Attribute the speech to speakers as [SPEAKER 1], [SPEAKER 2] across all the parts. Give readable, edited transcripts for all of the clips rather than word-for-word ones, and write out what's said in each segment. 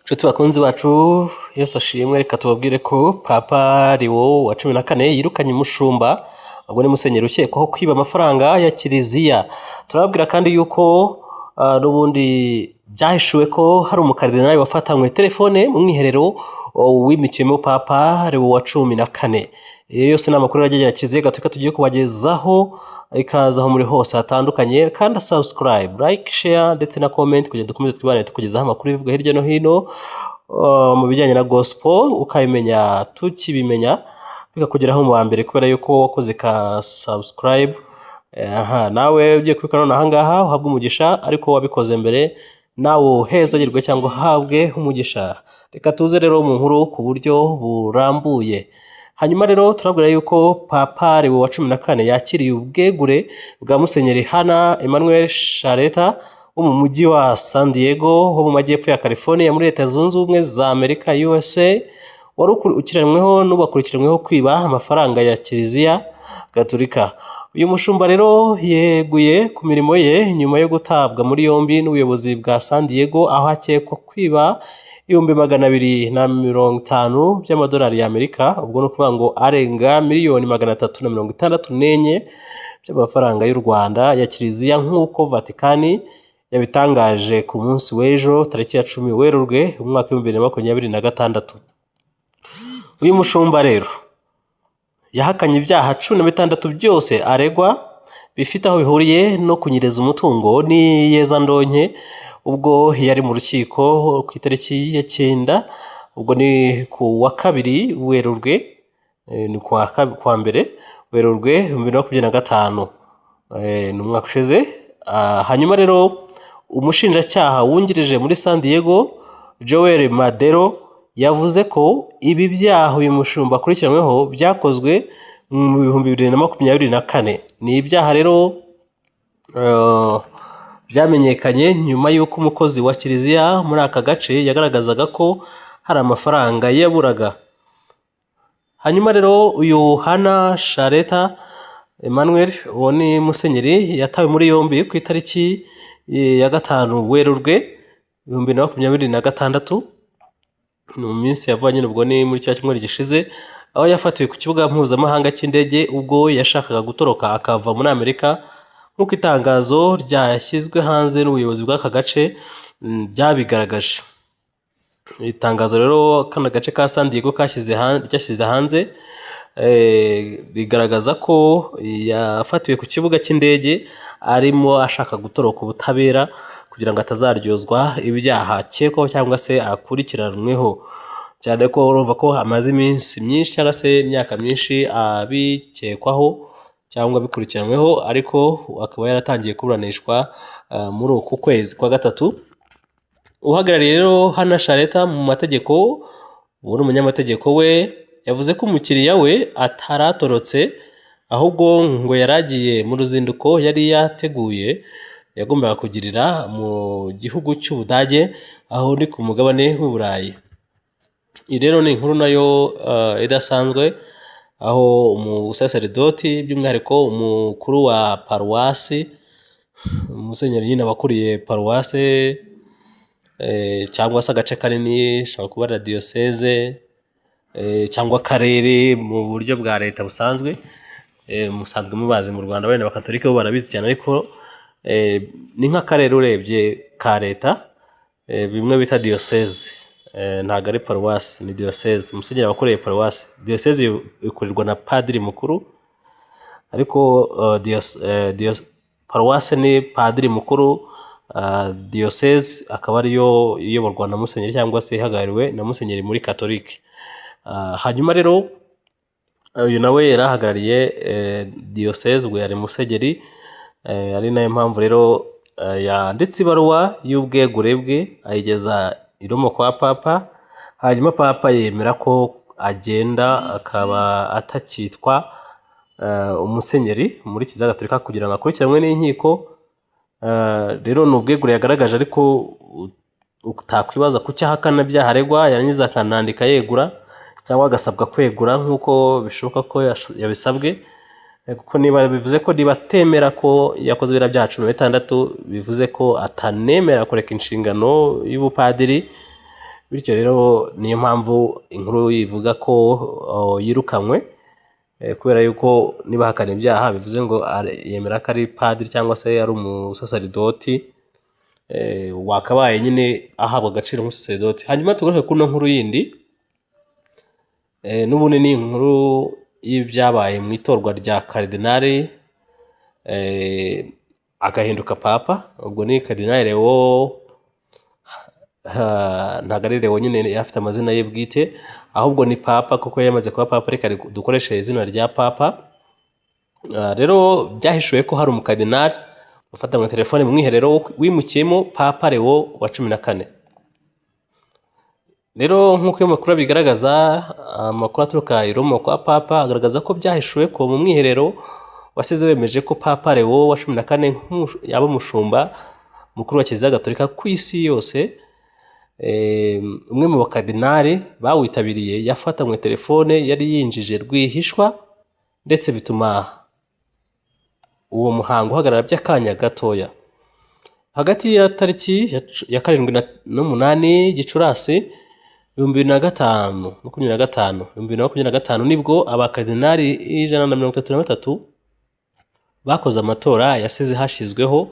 [SPEAKER 1] Nshuti bakunzi bacu, Yesu ashimwe. Reka tubabwire ko Papa Leo wa 14 yirukanye umushumba, ubwo ni musenyeri ukekwaho kwiba amafaranga ya kiliziya. Turababwira kandi yuko n'ubundi byahishuwe ko hari umukaridinali wafatanywe telefone mu mwiherero wimikiyemo Papa Leo wa 14. Iyo yose ni amakuru ajyanye na Kiliziya Gatolika tugiye kubagezaho. Ikaze aho muri hose hatandukanye, kandi subscribe, like, share ndetse na comment kugira dukomeze twibanire tukugezaho amakuru bivugwa hirya no hino mu bijyanye na gospel, ukabimenya tukibimenya, bikakugeraho mu wa mbere kubera yuko wakoze ka subscribe. Aha nawe ugiye kubikora none ahangaha uhabwe umugisha, ariko wabikoze mbere nawe uhezagirwe cyangwa uhabwe umugisha. Reka tuze rero mu nkuru ku buryo burambuye. Hanyuma rero turabwira yuko Papa Leo wa 14 yakiriye ubwegure bwa Musenyeri Hana Emmanuel Shaleta wo mu mujyi wa San Diego ho mu majyepfo ya California muri Leta Zunze Ubumwe za Amerika, USA, wari ukurikiranweho n'ubakurikiranyweho kwiba amafaranga ya Kiliziya Gatolika. Uyu mushumba rero yeguye ku mirimo ye nyuma yo gutabwa muri yombi n'ubuyobozi bwa San Diego, aho akekwa kwiba 250,000 by'amadolari y'Amerika, ubwo ni ukuvuga ngo arenga miliyoni 364 by'amafaranga y'u Rwanda ya kiliziya, nk'uko Vatikani yabitangaje ku munsi w'ejo tariki ya 10 Werurwe umwaka w'2026. Uyu mushumba rero yahakanye ibyaha 16 byose aregwa bifite aho bihuriye no kunyereza umutungo n'iyezandonke, ubwo yari mu rukiko ku itariki ya 9, ubwo ni ku wa kabiri Werurwe, ni ku wa mbere Werurwe 2025, ni umwaka ushize. Hanyuma rero umushinjacyaha wungirije muri San Diego, Joel Madero, yavuze ko ibi byaha uyu mushumba akurikiranyweho byakozwe mu 2024. Ni ibyaha rero byamenyekanye nyuma y'uko umukozi wa kiliziya muri aka gace yagaragazaga ko hari amafaranga yaburaga. Hanyuma rero uyu Hana Shareta Emmanuel, uwo ni musenyeri, yatawe muri yombi ku itariki ya 5 Werurwe 2026, ni mu minsi ya vuba nyine, ubwo ni muri cya cyumweru gishize, aho yafatiwe ku kibuga mpuzamahanga cy'indege ubwo yashakaga gutoroka akava muri Amerika, nk'uko itangazo ryashyizwe hanze n'ubuyobozi bw'aka gace byabigaragaje. Itangazo rero kano gace ka San Diego ryashyize hanze rigaragaza ko yafatiwe ku kibuga cy'indege arimo ashaka gutoroka ubutabera kugira ngo atazaryozwa ibyaha akekwaho cyangwa se akurikiranweho, cyane ko urumva ko amaze iminsi myinshi cyangwa se imyaka myinshi abikekwaho cyangwa abikurikiranyweho, ariko akaba yaratangiye kuburanishwa muri uku kwezi kwa gatatu. Uhagarariye rero Hana Shareta mu mategeko, uwo ni umunyamategeko we, yavuze ko umukiriya we ataratorotse, ahubwo ngo yari agiye mu ruzinduko yari yateguye yagombaga kugirira mu gihugu cy'Ubudage, aho ni ku mugabane w'i Burayi. Iyi rero ni inkuru nayo idasanzwe, aho umusaseridoti, by'umwihariko umukuru wa paruwasi, umusenyeri nyine abakuriye paruwase cyangwa se agace kanini, ishobora kuba na diyoseze cyangwa akarere mu buryo bwa leta busanzwe, musanzwe mubazi mu Rwanda, wenda abakatolika bo barabizi cyane, ariko ni nk'akarere urebye ka leta, bimwe bita diyoseze, ntabwo ari paruwasi, ni diyoseze. Musenyeri aba akuriye paruwasi. Diyoseze ikurirwa na padiri mukuru, ariko paruwase ni padiri mukuru, diyoseze akaba ariyo iyoborwa na musenyeri cyangwa se ihagarariwe na musenyeri muri katolike. Hanyuma rero uyu nawe yari ahagarariye diyoseze, ubwo yari musenyeri, ari nayo mpamvu rero yanditse ibaruwa y'ubwegure bwe ayigeza i Roma kwa Papa, hanyuma Papa yemera ko agenda akaba atakitwa umusenyeri muri Kiliziya Gatolika kugira ngo akurikiranwe n'inkiko. Rero ni ubwegure yagaragaje, ariko utakwibaza kuki ahakana ibyaha aregwa yarangiza akanandika yegura cyangwa agasabwa kwegura, nk'uko bishoboka ko yabisabwe, kuko niba bivuze ko niba atemera ko yakoze biriya byaha 16, bivuze ko atanemera kureka inshingano y'ubupadiri. Bityo rero niyo mpamvu inkuru ivuga ko yirukanywe, kubera yuko niba ahakana ibyaha bivuze ngo yemera ko ari padiri cyangwa se ari umusasaridoti, wakabaye nyine ahabwa agaciro nk'umusasaridoti. Hanyuma tugaruke kuri ino nkuru yindi, n'ubundi ni inkuru y'ibyabaye mu itorwa rya karidinali, agahinduka papa. Ubwo ni Karidinali Leo, ntabwo ari Leo nyine yari afite amazina ye bwite, ahubwo ni papa kuko yamaze kuba papa, reka dukoreshe izina rya papa. Rero byahishuwe ko hari umukardinali ufatanywe telefone mu mwiherero wimukiyemo Papa Leo wa 14. Rero nk'uko ayo makuru abigaragaza, amakuru aturuka i Roma kwa papa agaragaza ko byahishuwe ko mu mwiherero wasize wemeje ko Papa Leo wa 14 yaba umushumba mukuru wa Kiliziya Gatolika ku isi yose. Umwe mu bakardinali bawitabiriye yafatanywe telefone yari yinjije rwihishwa, ndetse bituma uwo muhango uhagarara by'akanya gatoya. Hagati ya tariki ya 7 n'8 Gicurasi 2005, 25, 2025, nibwo abakardinali 133 bakoze amatora yasize hashyizweho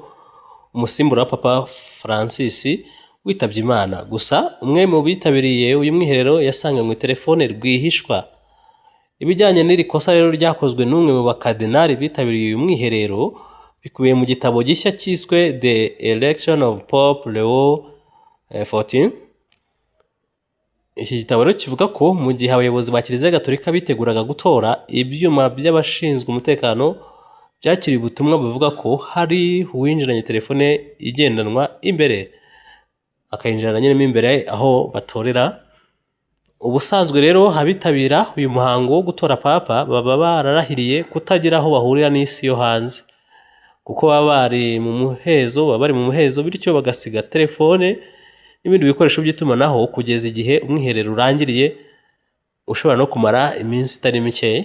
[SPEAKER 1] umusimbura wa Papa Francis witabye Imana. Gusa umwe mu bitabiriye uyu mwiherero yasanganywe telefone rwihishwa. Ibijyanye n'iri kosa rero ryakozwe n'umwe mu bakardinali bitabiriye uyu mwiherero bikubiye mu gitabo gishya cyiswe The Election of Pope Leo XIV. Iki gitabo rero kivuga ko mu gihe abayobozi ba Kiliziya Gatolika biteguraga gutora, ibyuma by'abashinzwe umutekano byakiriye ubutumwa buvuga ko hari uwinjiranye telefone igendanwa imbere, akayinjirana nyine mo imbere aho batorera. Ubusanzwe rero abitabira uyu muhango wo gutora papa baba bararahiriye kutagira aho bahurira n'isi yo hanze, kuko baba bari mu muhezo, baba bari mu muhezo, bityo bagasiga telefone n'ibindi bikoresho by'itumanaho kugeza igihe umwiherero urangiriye, ushobora no kumara iminsi itari mikeya.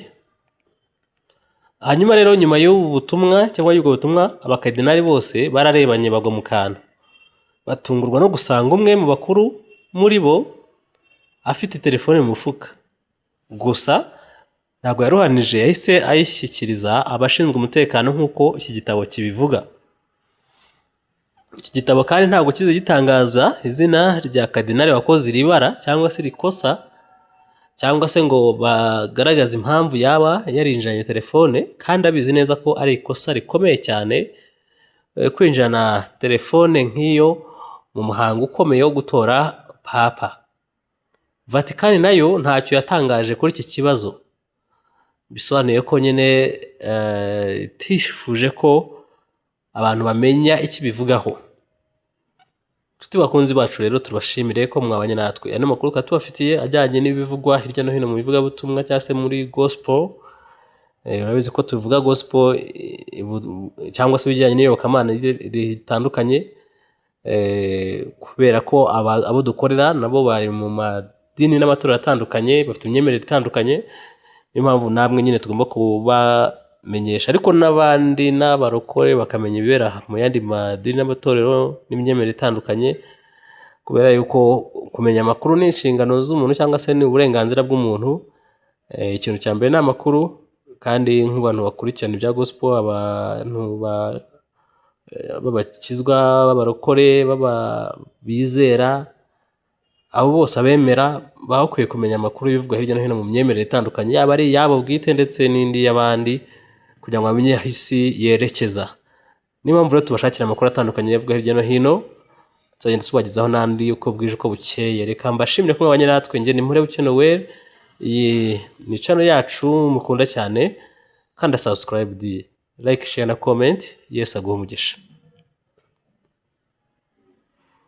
[SPEAKER 1] Hanyuma rero nyuma y'ubu butumwa cyangwa y'ubwo butumwa, abakardinali bose bararebanye bagwa mu kantu, batungurwa no gusanga umwe mu bakuru muri bo afite telefone mu mufuka. Gusa ntabwo yaruhanije, yahise ayishyikiriza abashinzwe umutekano nk'uko iki gitabo kibivuga. Iki gitabo kandi ntabwo kize gitangaza izina rya kardinali wakoze iri bara cyangwa se iri kosa, cyangwa se ngo bagaragaze impamvu yaba yarinjiranye telefone, kandi abizi neza ko ari ikosa rikomeye cyane kwinjirana telefone nk'iyo mu muhango ukomeye wo gutora papa. Vatikani nayo ntacyo yatangaje kuri iki kibazo, bisobanuye ko nyine itifuje ko abantu bamenya icyo ibivugaho. Inshuti bakunzi bacu rero, tubashimire ko mwabanye natwe. Aya ni amakuru tukaba tubafitiye ajyanye n'ibivugwa hirya no hino mu bivugabutumwa cyangwa se muri gospel. Urabizi ko tuvuga gospel cyangwa se ibijyanye n'iyobokamana ritandukanye, kubera ko abo dukorera nabo bari mu madini n'amatorero atandukanye, bafite imyemerere itandukanye. Niyo mpamvu namwe nyine tugomba kubamenyesha, ariko n'abandi n'abarokore bakamenya ibibera mu yandi madini n'amatorero n'imyemerere itandukanye, kubera yuko kumenya amakuru ni inshingano z'umuntu cyangwa se ni uburenganzira bw'umuntu. Ikintu cya mbere ni amakuru, kandi nk'abantu bakurikirana ibya gospel, abantu b'abakizwa, b'abarokore, bizera, abo bose abemera baba bakwiye kumenya amakuru y'ibivugwa hirya no hino mu myemerere itandukanye, yaba ari iyabo bwite ndetse n'indi y'abandi, kugira ngo bamenye aho isi yerekeza. Niyo mpamvu rero tubashakira amakuru atandukanye avugwa hirya no hino, tuzagenda tubagezaho n'andi uko bwije uko bukeye. Reka mbashimire ko mwabanye natwe. Njye ni Murebuke Noel, iyi ni channel yacu mukunda cyane. Kanda subscribe, like, share na comment. Yesu aguhe umugisha.